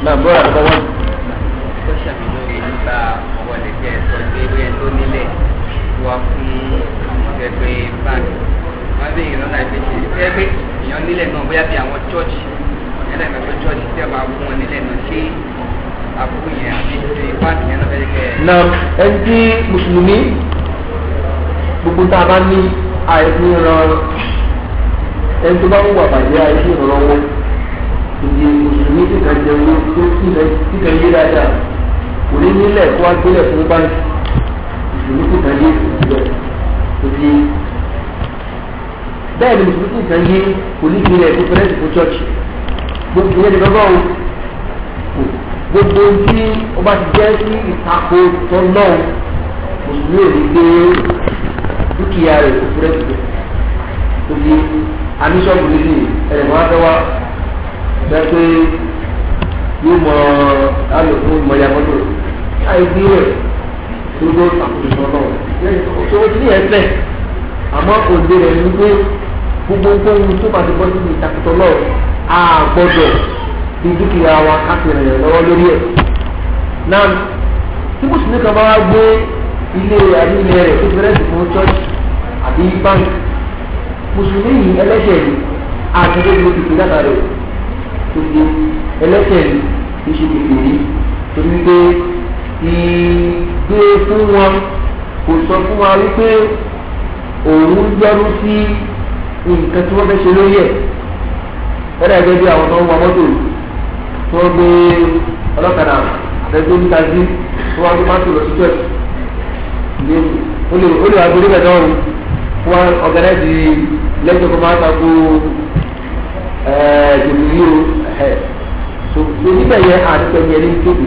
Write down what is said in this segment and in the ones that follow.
Náà bọ́ọ̀rọ̀ àkọ́kọ́ wọ́n. Kọ́ṣà mi lórí nípa ọ̀rọ̀ lẹ́jẹ̀ sọ pé bóyá tó nílẹ̀ wá fún àwọn ọ̀gẹ́ pé báńkì. Wọ́n bí ìran náà fi ṣe é pé èèyàn nílẹ̀ náà bóyá bí àwọn chọ́ọ̀chì ọ̀yẹ́ náà pé chọ́ọ̀chì tí a máa fún wọn nílẹ̀ náà ṣé àbúrò yẹn àbí ṣe báńkì yẹn náà fẹ́ kẹ́. Na ẹni tí mùsùlùmí gbogbo tá a bá ní àìsí ran ẹni tó bá ń wà bàjẹ́ àìsí ìrànlọ́wọ́ ìdí mùsùlùmí tí kan jẹun tó tí kan yé dáadáa kò ní nílẹ̀ kó wá gbélẹ̀ fún báńkì mùsùlùmí tí kan yé ìbẹ̀ ìdí bẹ́ẹ̀ ni mùsùlùmí tí kan yé kò ní gbélẹ̀ kó fẹ́rẹ́ fún chọ́ọ̀chì gbogbo yẹn ni lọ́gọ́ o gbogbo tí ó bá ti jẹ́ sí ìtako tọ́lọ́ọ̀ mùsùlùmí ò ní gbé dúkìá rẹ̀ kó fẹ́rẹ́ fún òbí anísọ́ọ̀bù nísìnyí ẹ̀rẹ̀ mọ́ afẹ́ wá bẹ́ẹ̀ pé yóò mọ alò fún ìmọ̀ya mọ́tò láì gbé rẹ̀ tó gbó àkóso náà tó o ti ní ẹsẹ̀ àmọ́ òde rẹ̀ ní pé gbogbo ohun tó bá ti bọ́ síbi ìtakùtọ̀ náà a gbọ́dọ̀ fi dúkìá wa káfíìn rẹ̀ lọ́wọ́ lórí ẹ̀. Náà tí mùsùlùmí kan bá wá gbé ilé àbí ilé rẹ̀ tó fẹ́rẹ́ sí fún church àbí bank mùsùlùmí yìí ẹlẹ́ṣẹ̀ yìí àtẹ̀lé ló ti fi dáta rẹ̀ tó fi ẹlẹ́ṣẹ̀ yìí kì í ṣe kékeré torí wípé ìgbé fún wọn kò sọ fún wa wípé òun yọrù sí nǹkan tí wọ́n fẹ́ ṣe lórí ẹ̀ ẹ̀rọ ẹ̀gẹ́ bí àwọn tó ń wa mọ́tò tí wọ́n gbé ọlọ́kadà àtẹ̀gbé níta sí tí wọ́n gbé mọ́tò lọ sí church ó lè wá gbé níbẹ̀ náà wọ́n ọ̀gẹ́dẹ́sì lẹ́jọ́ kó máa tako jòlù yìí o ẹ̀ so níbẹ̀ yẹn àdúgbò yẹn ní tóbi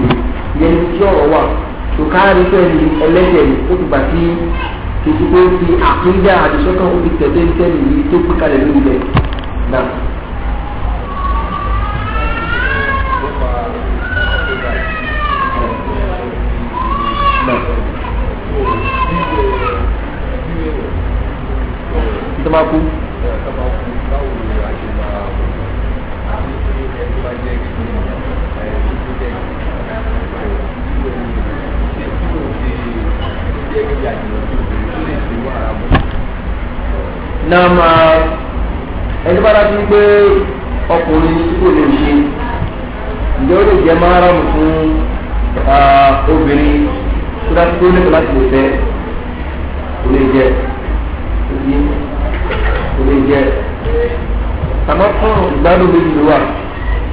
yẹn ní tí ọ̀rọ̀ wà tó káàrí pé ní ẹlẹ́jẹ̀ ní ó ti gbà tí kìí pé ó fi àkíńdà àdìsọ́kàn ó fi tẹ̀lé tẹ́lẹ̀ yìí tó pé kalẹ̀ lórí rẹ̀ náà. Tó bá kú. Náà máa ẹni bá dájú pé ọkùnrin tí kò lè ṣe ǹjẹ́ ó lè jẹ́ máramu fún obìnrin tó dájú pé ó lè láti lè fẹ́ kò lè jẹ́ kò lè jẹ́ àtàmọ́tún ìgbádùn méjì ló wà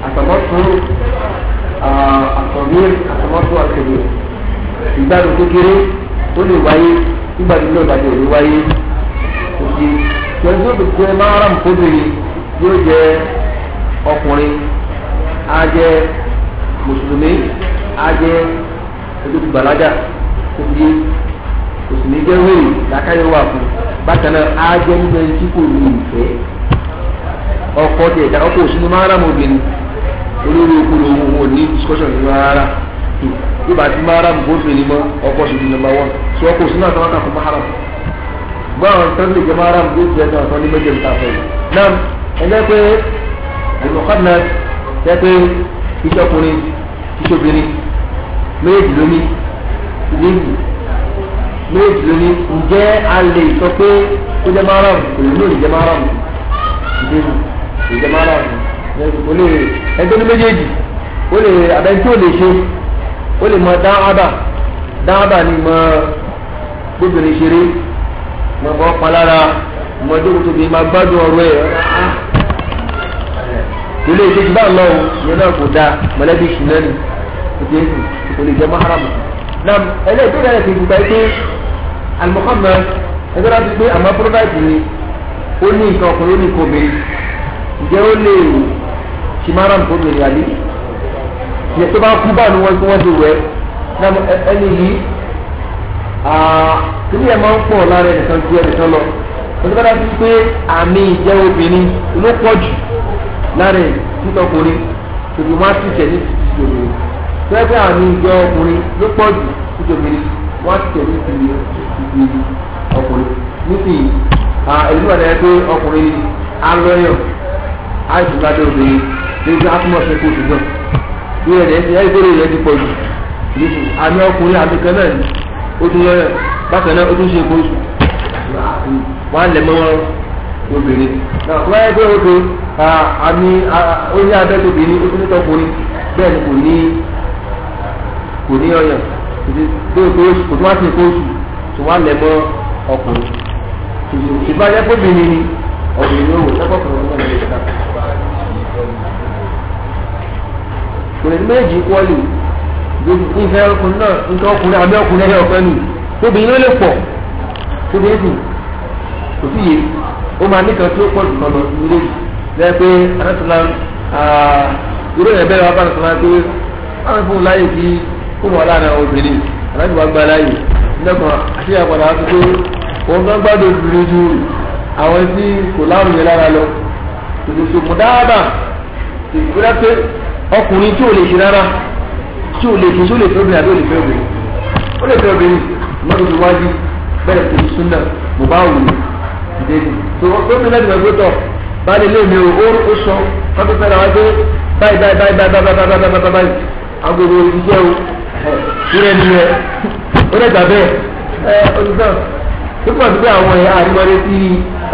àtàmọ́tún àtọ̀mí àtàmọ́tún àtẹ̀lé ìgbádùn kékeré ó lè wáyé ìgbádùn náà ìbàdàn ò lè wáyé òsì tẹ̀sí ó fi jẹ́ máram kóbìnrin yóò jẹ́ ọkùnrin á jẹ́ mùsùlùmí á jẹ́ ojúgbàlájà òsì kò sì ní jẹ́ wéèrè lákàyè wà fún bákan náà á jẹ́ nínú ẹni tí kò ní ìfẹ́ ọkọ tiẹ̀ dá ọkọ òsínú máram obìnrin olórí okú lòun ò ní discussion nínú rárá bí bàtí máram bóbìnrin mọ́ ọkọ sì ní number one so ọkọ òsínú àtàwọn kan fún máram báwọn tó lè jẹ máram bí ó ti ẹsẹ̀ ọ̀tọ̀ ní méjì níta fẹ́ yìí náà ẹgbẹ́ pé àlùmọ̀kànnà jẹ́ pé iṣẹ́ ọkùnrin iṣẹ́ obìnrin méjì lóní méjì méjì lóní ǹjẹ́ a lè sọ pé ó jẹ́ máram kò lè ní òní jẹ́ máram ìdílé kò jẹ́ máram kò lè ẹgbẹ́ ní méjèèjì ó lè abẹ́ni tí ó lè ṣe ó lè mọ dáhàbà dáhàbà ni mọ gbóbìnrin ṣeré mọ bọ́ palára mọ jókòó tóbi máa gbádùn ọ̀rọ̀ ẹ̀ kò lè ṣe jù bá lọ o ìyẹn náà kò dáa mọ̀lẹ́bí ṣùnà ni kò tiẹ̀ sì kò lè jẹ́ máhàrámù. Náà ẹlẹ́ẹ̀dẹ́ rẹ̀ ti gbà pé Al-Muhammad ẹgbẹ́ láti pé àmọ́ pírọ́dáìtì ni ó ní nǹkan ọkùnrin ó ní nǹkan obìnrin ǹjẹ́ ó lè ṣe máhàrámù tó obìnrin àbí ìyẹn tó bá kú bá ní wọ́n tí wọ́n ti wẹ̀ náà ẹni yìí kíní ẹ̀ máa ń pọ̀ lára ẹnìkan ju ẹnìkan lọ wọ́n ti bá dájú pé àmì ìjẹ́ obìnrin ló pọ̀ jù lára ẹ̀ títọkùnrin tòbí wọ́n á sì tẹ̀ ní títí obìnrin tó yẹ pé àmì ìjẹ́ ọkùnrin ló pọ̀ jù títí obìnrin wọ́n á sì tẹ̀ ní títí ọkùnrin nísìnyí ẹ̀lú wà lẹ́yìn pé ọkùnrin alọ́yọ̀ àìsàn lábẹ́ obìnrin lórí atúmọ̀sẹ̀ kóòtù náà Bí ẹ̀rẹ̀ ẹ̀sìn ẹ̀rí rẹ̀ ti pọ̀ jù. Àmì ọkùnrin àmì kan náà ni ó tún lọ́yọ̀ bákan náà ó tún ṣe nǹkan oṣù. Wọ́n á lẹ̀ mọ́ obìnrin. Wọ́n á gbé oge àmì ó ní abẹ́ tóbìnrin ó tún ní tọkùnrin bẹ́ẹ̀ ni kò ní ọyàn. Kò tún wá sí nǹkan oṣù tó wá lẹ̀ mọ́ ọkùnrin. Ìbájẹ́ fóbìnrin ni ọ̀gbìn yóò wò lọ́kọ̀ọ̀kan náà lè ṣe. Kò lè ní méjì wọ́lì ìfẹ́ ọkùnrin náà nǹkan ọkùnrin àbí ọkùnrin ẹ̀yẹ ọ̀fẹ́ nù tóbi ló lè pọ̀ tóbi èsì kò sí yé ó máa nìkan tí ó pọ̀ jù kan lọ nílé lẹ́yìn pé anátúnlá irú ẹ̀ bẹ́ẹ̀ wá bá anátúnlá pé wọ́n fún un láyè kí kó wọ́n láàrin àwọn obìnrin aláàjì wá gba láyè nígbà àti àpàdà wá pé òun kan gbádùn obìnrin ju àwọn tí kò láwùn yẹn lára lọ tòtòtò mùdáàbà ìgbéra pé ọkùnrin tí ò lè ṣe rárá tí o lè fi tí o lè fẹ́ obìnrin àbí o lè fẹ́ obìnrin o lè fẹ́ obìnrin mọ́tò tó wájú bẹ́ẹ̀ tó súnà mo bá wù ú ìdè ní. tó o mi lẹ́nu ẹgbẹ́ tọ̀ báyìí lé mi o ó sọ kọ́tù fẹ́ra wá pé báyìí báyìí báyìí báyìí báyìí báyìí báyìí báyìí báyìí agogo iṣẹ́ o ìrẹ́ ni ẹ ó lè gbà bẹ́ẹ̀ ẹ olùsọ tó pọ̀ sí pé àwọn ẹ̀yà àríwáyé sí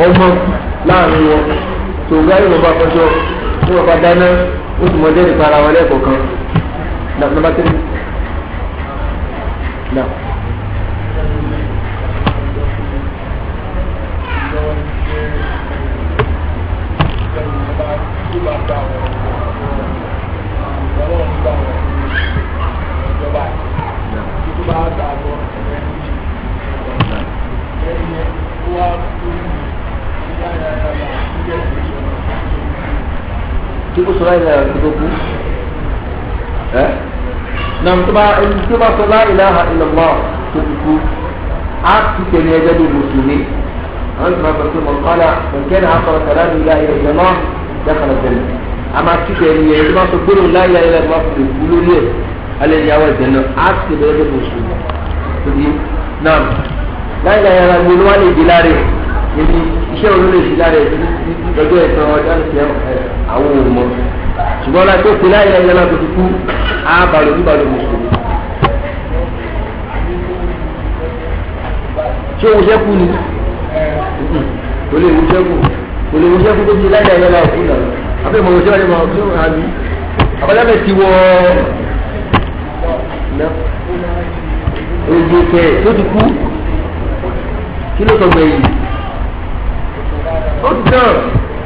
ọmọ láàrin wọn tó gbáyé wọn bá fọṣọ wọn bá dáná ó sì mọ jẹ́rìí para wọn lẹ́ẹ̀kọ̀ọ̀kan. Number 3. No. Tí kò sọ láì lára tó kú ẹ́ nam tó bá ẹni tó bá sọ la ilaha illallah tó ti kú á ti tẹ̀lé ẹgbẹ́ bí mùsùlùmí àwọn ìgbà sọ pé mọ̀nkálà mọ̀nkẹ́nà akọ̀rọ̀ sàlámù la ilaha illallah dakhala janna a máa ti tẹ̀lé ẹgbẹ́ tó bá sọ gbólóhùn la ilaha illallah tó kú lórí ẹ̀ alẹ́ ìyàwó ẹ̀jẹ̀ náà á ti tẹ̀lé ẹgbẹ́ mùsùlùmí tó di nam la ilaha illallah ni wọ́n lè di láre níbi iṣẹ́ òun lè ṣe láre ọjọ́ ìtàn ọjọ́ ìtàn àwọn òmò ṣùgbọ́n láti tó pe la ilaha illallah tó ti kú á balò ní balò mùsùlùmí. Ṣé òun ṣẹ́kù ni? Kò lè wù ṣẹ́kù kò lè wù ṣẹ́kù tó ti la ilaha illallah òkú náà àbẹ́ ìmọ̀ òṣèlú àti ìmọ̀ àbí àbájáde ti wọ ojú kẹ tó ti kú kí ló sọ gbẹ̀yìn? Ó ti tán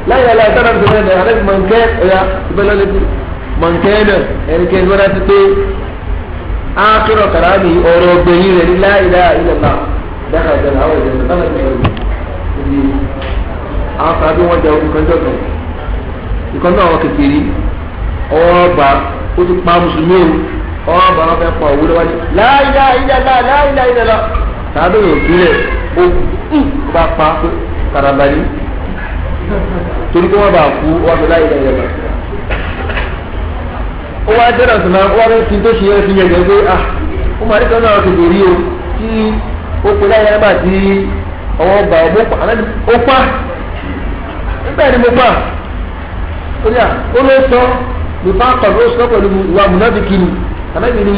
láyé aláì sára tó náà dẹ̀ alẹ́ mọ̀nkẹ́ ọ̀yà ìbẹ́lẹ́ létí mọ̀nkẹ́ náà ẹnikẹ́ni wọ́n ti pé ákérò kàrámì ọ̀rọ̀ gbẹ̀yìn rẹ̀ ní la ilaha illallah dákà jẹ́ àwọn ìjẹun sára tó sọ̀rọ̀ ibi àwọn sàbí wọn jẹ ogun kan jọ̀tọ̀ ìkan náà wọn kékeré ọwọ́ ọba ó ti pa mùsùlùmí o ọwọ́ ọba wọn fẹ́ pa òwúrọ̀ lọ́wọ́ ní la ilaha illallah la ilaha illallah sàbí yóò sílẹ̀ ó bá pa karambani torí kí wọ́n bá kú wọ́n fi láyé lẹ́yìn lọ. ó wá jẹ́ ọ̀sán náà wọ́n fi tó ṣe fi yẹ gẹ́gẹ́ ah ó máa ní kan náà tètè rí o tí ó pe láyé nígbà tí ọwọ́ gbà ó pa ó pa nígbà ni mo pa ó ní à ó ló sọ nípa pẹ̀lú ó sọ pẹ̀lú ìwà mùnáfíkì ni àmẹ́bí ni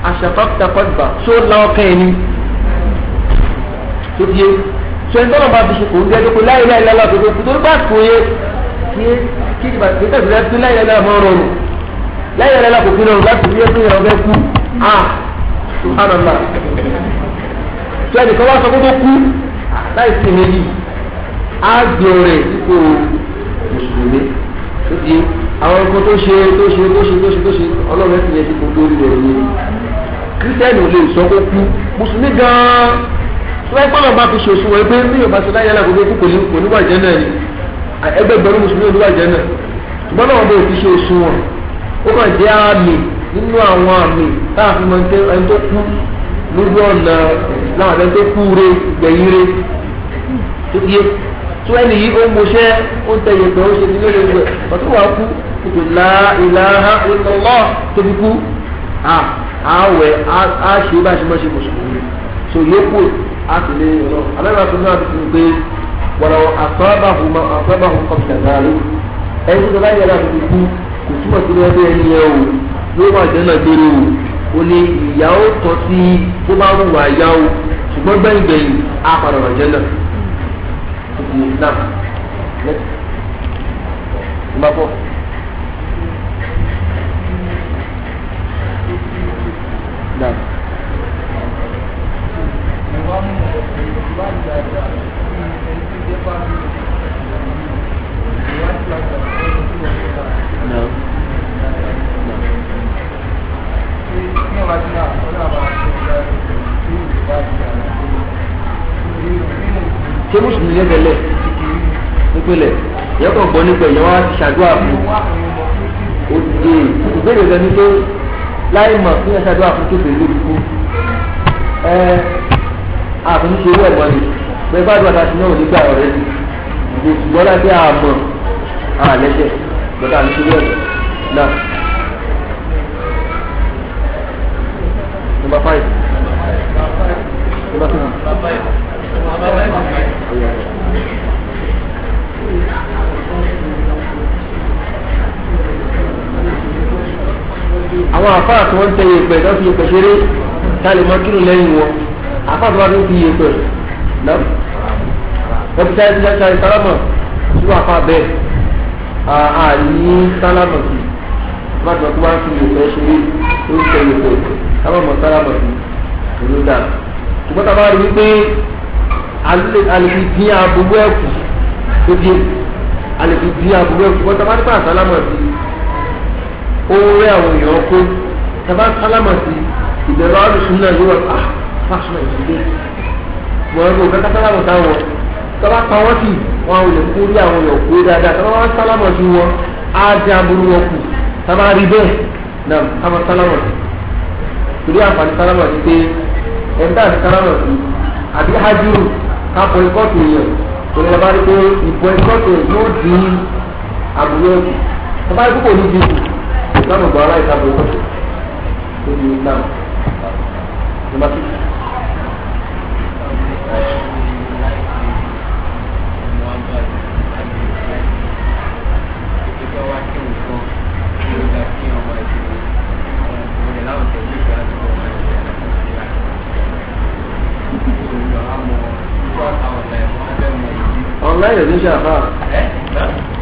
àṣàkọ́tàkọ́tà ṣó la ọkàn ẹ̀ ni tó ti yé so ẹni tọ́lọ̀ bá fi ṣe kò ń gẹ́gẹ́ pé láyé láyé lálá tó kú tó bá kò yé kí kí ìgbà tí tẹ̀sí rẹ pé láyé láyé mọ́ rọrùn láyé láyé kò fi rọrùn láti fi yé pé ìrọ̀ fẹ́ kú ah subhanallah so ẹnì kan wá sọ pé tó kú láì sí méjì á gbé rẹ̀ dípò mùsùlùmí tó ti àwọn nǹkan tó ṣe tó ṣe tó ṣe tó ṣe tó ṣe ọlọ́run ẹ̀sìn yẹn ti kò lórí rẹ̀ ni kírísítẹ́nì ò lè sọ kó kú mùsùlùmí gan-an wọ́n gbọ́dọ̀ bá fi ṣòṣù wọ́n pé bí yorùbá ṣe láyé alágbègbè kú kò ní kò níwà jẹ́ náà ni ẹgbẹgbẹ̀rún mùsùlùmí oníwà jẹ́ náà ṣùgbọ́n náà wọ́n bẹ̀rẹ̀ fi ṣe òṣùwọ̀n ó kàn jẹ́ àmì nínú àwọn àmì táà fi mọ ẹni tó kú lójú ọ̀nà láwọn ẹni tó kú re gbẹ̀yìn re tó yé tó ẹni yìí ó ń mọṣẹ́ ó ń tẹ̀yẹ̀ pé ó ṣe ní lórí ẹgbẹ́ ọ̀tún wàá kú kò la ilaha illallah tó fi kú àwẹ̀ á ṣe bá ṣe mọ́ ṣe mùsùlùmí so yókù àtìlẹ́ ọ̀rọ̀ abẹ́rẹ́ àti náà ti fi pé wọ̀rọ̀ àsọ́bàhùn kọ̀ọ̀tà dárí ẹni tó bá yẹra tó ti kú kò túmọ̀ sí ẹgbẹ́ ẹni yẹn o yóò wà jẹ́ náà gbére o. Ó ní ìyá ó tọ́ sí bó bá wù wá yá o, ṣùgbọ́n gbẹ̀yìngbẹ̀yìn á padà wà jẹ́ náà. Náà number 4. Náà. No. Ṣé mùsùlùmí yẹn tẹ́lẹ̀ nípìnlẹ̀ yẹn kàn gbọ́ nípa ìyẹn wá ti ṣàdúrà fún ó ti dé ìbéèrè rẹ ní pé láì mọ̀ fún yẹn ṣàdúrà fún kéfèé lórí kú ẹ àtúnṣe owó ẹ̀gbọ́n ni pé bá dùn àtàṣe náà nígbà ọ̀rẹ́ ni ṣùgbọ́n láti àmọ̀ àlẹ́sẹ̀ gbọ́dọ̀ àtúnṣe owó ẹ̀gbọ́n náà. Number 5. Number 6. Àwọn àfáà tí wọ́n ń tẹ yèpẹ̀ tó fi yèpẹ̀ ṣeré ká lè mọ kírun lẹ́yìn wọn. Àfáà tó bá fi yèpẹ̀ náà wọ́n fi sáré sáré sáré sálámọ̀ sí àfáà bẹ́ẹ̀ àní sálámọ̀ sí. Wọ́n ti wọ́n fi yèpẹ̀ ṣeré tó ń tẹ yèpẹ̀ sálámọ̀ sálámọ̀ sí òun dáa. Ṣùgbọ́n tá a bá rí wípé a lè fi dín aburú ẹ̀kú tó dé a lè fi dín aburú ẹ̀kú ṣùgbọ́n tá a bá nípa sálámọ̀ sí ó rẹ́ àwọn èèyàn kó tá a bá sálámọ̀ sí ìbẹ̀rù alùsùn náà yóò wá fásitì ìdílé wọ́n rò kẹ́kẹ́ sálámọ̀ sáwọn tá a bá pa wọ́n sí wọn ò lè kú rí àwọn èèyàn kó dáadáa tá a bá wá sálámọ̀ sí wọn á dín aburú wọn kù tá a bá rí bẹ́ẹ̀ náà ká máa sálámọ̀ sí torí àǹfààní sálámọ̀ sí pé ẹ̀ńtà àti sálámọ̀ sí àbí hájúrù ká bọ́ikọ́tù yẹn torí ẹ bá rí pé ìbọ́ikọ́tù yóò dín aburú ẹ̀kú tá a bá rí púpọ̀ ní dínkù ìsìlámù gbọ́ aláìka bọ́ikọ́tù tó ní islam. Number 6. Online ò ní ṣe àfà.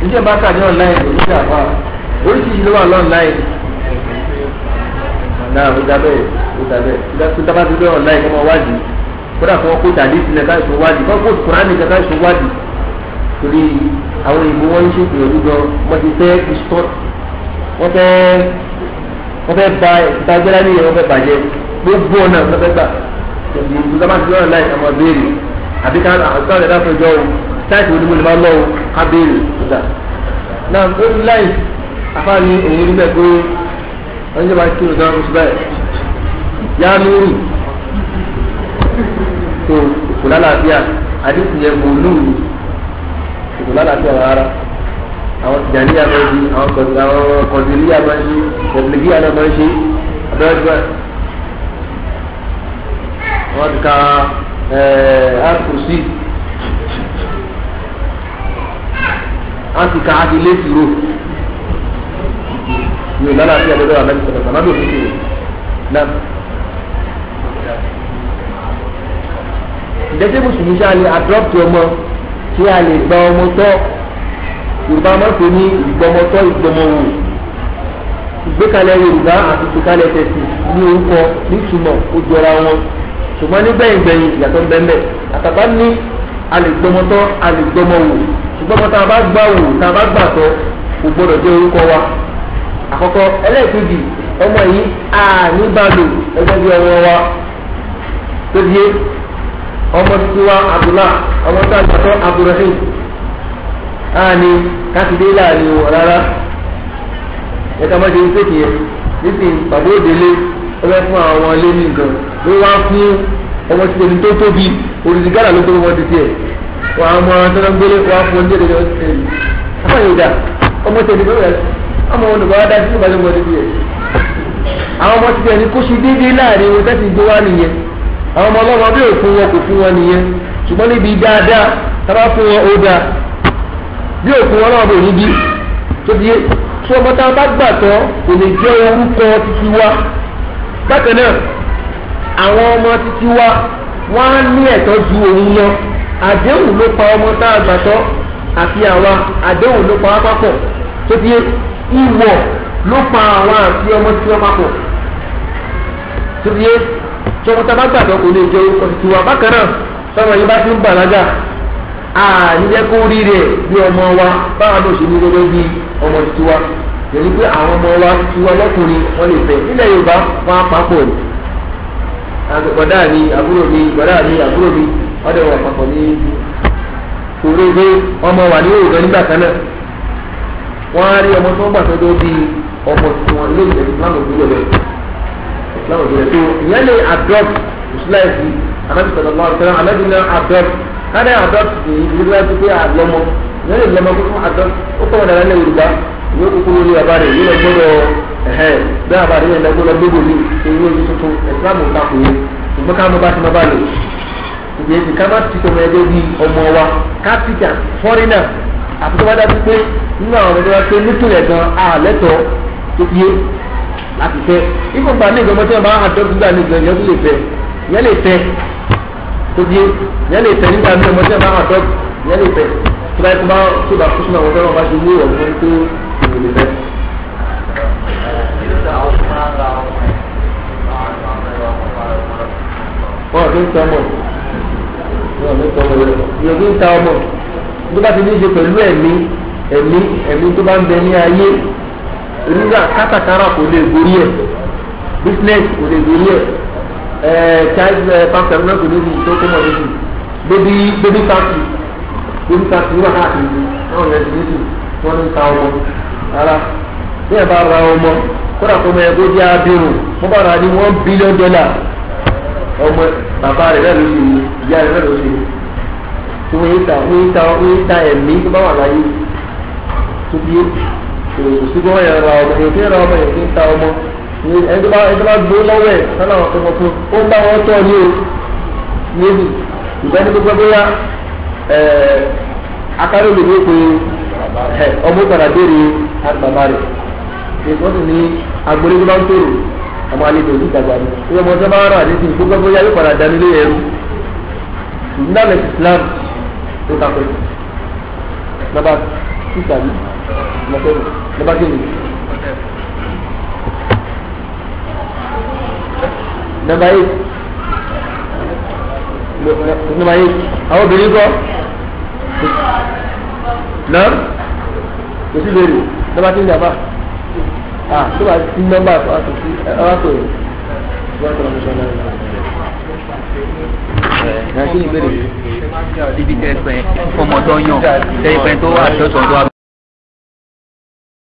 Níṣẹ́ bá kà ní online ò ní ṣe àfà. Oríṣiríṣi ló wà lọ́nláìn. Náà ó dá bẹ́ẹ̀ ó dá bẹ́ẹ̀. Tó dábàá ti lé online kọ́ máa wádìí. Kódà kí wọ́n kó tàdí sílẹ̀ káìsùn wádìí. Kọ́ kó Kùránì kan káìsùn wádìí. Torí àwọn òyìnbó wọ́n ń ṣe ìgbìyànjú gan. Wọ́n ti fẹ́ distort. Wọ́n fẹ́ ba ìtagbẹ́lá ní ìyẹn wọ́n fẹ́ bàjẹ́. Gbogbo ọ̀nà wọ́n fẹ́ gbà. Tó dábàá ti lé online kọ́ máa béèrè. Àbí ká àgbà rẹ̀ dáfẹ́jọ́ o táìpù wo ni mo lè máa lọ o ká béèrè ọ̀dà náà ó ní láì afáàní òun níbẹ̀ pé wọ́n jẹ́ bá kí ọ̀dà oṣù báyìí yá lóru tó kò lálàáfíà àdínkù yẹn mò lóru kò lálàáfíà rárá àwọn tìjàníyà máa ń ṣe àwọn kọ̀dìríyà máa ń ṣe tẹ̀blìgíyà náà máa ń ṣe abẹ́rẹ́ wọ́n ti ka ẹ̀ẹ́ àti ká àti létí ro ní ìlànà àti àdọ́dọ́ àmì sọ̀rọ̀ sàmádò kékeré náà. Ǹjẹ́ tí mùsùlùmí ṣáà lè adopt ọmọ tí a lè gba ọmọ tọ́? Yorùbá máa ń pè ní ìgbọmọtọ́ ìgbọmọwò. Ìgbékalẹ̀ Yorùbá àti ìgbékalẹ̀ tẹ̀sí ní orúkọ nítumọ̀ ó jọra wọn. Ṣùgbọ́n nígbẹ̀yìngbẹ̀yìn ìyàtọ̀ ń bẹ́ẹ̀ àtàbá ní a lè gbọmọtọ́ a lè gbọmọwò. Ṣùgbọ́n ọmọ tá a bá gbà wò tá a bá gbà tọ́ kò gbọ́dọ̀ jẹ́ orúkọ wa. Àkọ́kọ́ ẹlẹ́ẹ̀kejì ọmọ yìí a ní bá lò ẹgbẹ́ bí ọmọ wa tó di ọmọ títí wa Abdullah ọmọ tó àgbàtọ́ Abdulrahim a ní káfíńdé láàrin o rárá ẹ̀ka má ṣe ń pèsè yẹn nísìnyí bàbá òdélé ọbẹ̀ fún àwọn ilé ní nǹkan ló wá fún ọmọ títí ẹni tó tóbi òrìṣì gánà ló tóbi wọn títí ẹ̀ wọ́n á mọ tó ń gbélé wọ́n á fún oúnjẹ lórí ọ̀sẹ̀ yìí afọ yóò dà ọmọ tẹ̀lé bẹ́ẹ̀ ọmọ wọn nìkan wá dá sí ìbálẹ̀ wọn títí ẹ̀ àwọn ọmọ títí ẹni kó ṣe déédéé láàrin wọn tẹ́sí gbé wá nìyẹn àwọn ọmọ ọlọ́mọ bí òfin wọn kò fún wọn nìyẹn ṣùgbọ́n níbi dáadáa tábà fún wọn ó dáa bí òfin wọn náà bò ní bí tó di Tí ọmọ tá a bá gbà tọ́ kò lè jẹ́ orúkọ títí wa. Bákan náà àwọn ọmọ títí wa wọ́n á ní ẹ̀tọ́ ju òun lọ. Àdéhùn ló pa ọmọ tá a gbà tọ́ àti àwa, àdéhùn ló pa wá papọ̀. Tó ti ìwọ̀ ló pa àwa àti ọmọ títí wa papọ̀. Tó ti tí ọmọ tá a bá gbà tọ́ kò lè jẹ́ orúkọ títí wa. Bákan náà sọmọ yìí bá ti ń bàlágà, àní jẹ́ kó rí rẹ̀ bí ọmọ wa báwa ló ṣe ní gẹ́gẹ́ bí ọmọ títí wa. Yẹ̀ni pé àwọn ọmọ wa títí wa lọ́kùnrin wọ́n lè fẹ́. Nílẹ̀ Yorùbá wọ́n á papọ̀ ní. Bọ̀dá mi àbúrò mi, bọ̀dá mi àbúrò mi, wọ́n dẹ̀ wọ̀ papọ̀ ní torí pé ọmọ wà ní òògùn nígbà kan náà. Wọ́n á rí ọmọ tó ń gbà tó bí ọmọ títí wọn ilé ìjẹ̀bí Islam òbílẹ̀ bẹ́ẹ̀. Islam òbílẹ̀ tó ìyẹn lè adopt ìṣúláìsì Ànábì sallallahu alaihi wasallam. Ànábì náà adopt káde adopt ní ìlú láti pé àlọmọ ìyẹn lè lọmọ kókó adopt ó kọ́ ọ̀dàlá ní Yorùbá ìwé kókó lórí bàbá rẹ̀ yóò lọ gbọ́dọ̀ ẹ̀hẹ́ bẹ́ẹ̀ bàbá rẹ̀ yẹn lọ gbọ́dọ̀ gbogbo ní ìwé ojú tuntun Islam ò takò yẹn. Ṣùgbọ́n ká mọ bá ti mọ bá lò ìgbésí ká má ti tọmọ ẹgbẹ́ bíi ọmọ wa kápítà fọ́rínà àti tó bá dájú pé nínú àwọn ọmọdé wa pé nípìnlẹ̀ gan àlẹ́tọ̀ tó fi yé láti fẹ́. Ìfọ̀gbà ní ìgbọ́mọ tí wọ́n bá adopt nígbà ní ìgbà yẹn tó lè fẹ́, yẹn lè fẹ́ tó fi yé, yẹn lè fẹ́ nígbà ní ọmọ tí wọ́n bá adopt yẹn lè fẹ́. Tó bá yẹ kó bá tó bá kó sínú àwọn ọmọdé wọn bá ṣe wú ọ̀rọ̀ fún tó ìwò lè fẹ́. Wọ́n kì í tọ́ ọmọ, wọ́n kì í tọ́ ọmọ yẹn, yẹn kì í ta ọmọ. Tó bá ti ní í ṣe pẹ̀lú ẹ̀mí ẹ̀mí ẹ̀mí tó bá ń bẹ ní ayé, rírà kátàkárà kò lè gorí ẹ̀, business kò lè gorí ẹ̀, child factory náà kò ní í tó kó mọ̀ níbi baby factory, baby factory wà káàkiri náà yẹn ti ní sí wọ́n ní ta ọmọ rárá. Bí ẹ bá ra ọmọ kódà kó mọ ẹ kó jẹ́ abirùn, wọ́n bá ra ní $1 billion ọmọ bàbá rẹ̀ náà ló ṣe, ìyá rẹ̀ náà ló ṣe. Tí wọ́n yé ta ẹ̀mí tó bá wà láyé tó bí kò sí bí wọ́n yẹn ra ọmọ, èyí tí ń ra ọmọ èyí tí ń ta ọmọ. Ẹni tó bá gbó lọ́wọ́ ẹ̀ sálà wọn fún wọn ó ń bá wọn tọ́ ní o níbi ìgbà ní gbogbo bóyá akárò lè ní pé ọmọ padà béèrè bàbá rẹ̀. Wọ́n sì ní agbolé tó bá ń tòrò ọmọ àlejò òbí ìdàgbà ni ìwé ọmọ tó bá rà ní ti gbogbo bóyá yóò padà dání lé ẹrú. Ìdílé Islam tó takò nọ́mbà 6 àbí nọ́mbà 7 nọ́mbà 8 nọ́mbà 8 nọ́mbà 8. Àwọn obìnrin kọ́ náà kò sí lórí nọ́mbà tí ń dàbà tó bá sí nọ́mbà tó sí ọ̀rọ̀ pé ibi tẹ sọ yẹn fọmọdọ yàn tẹ ìpẹ tó wà tó tó wà.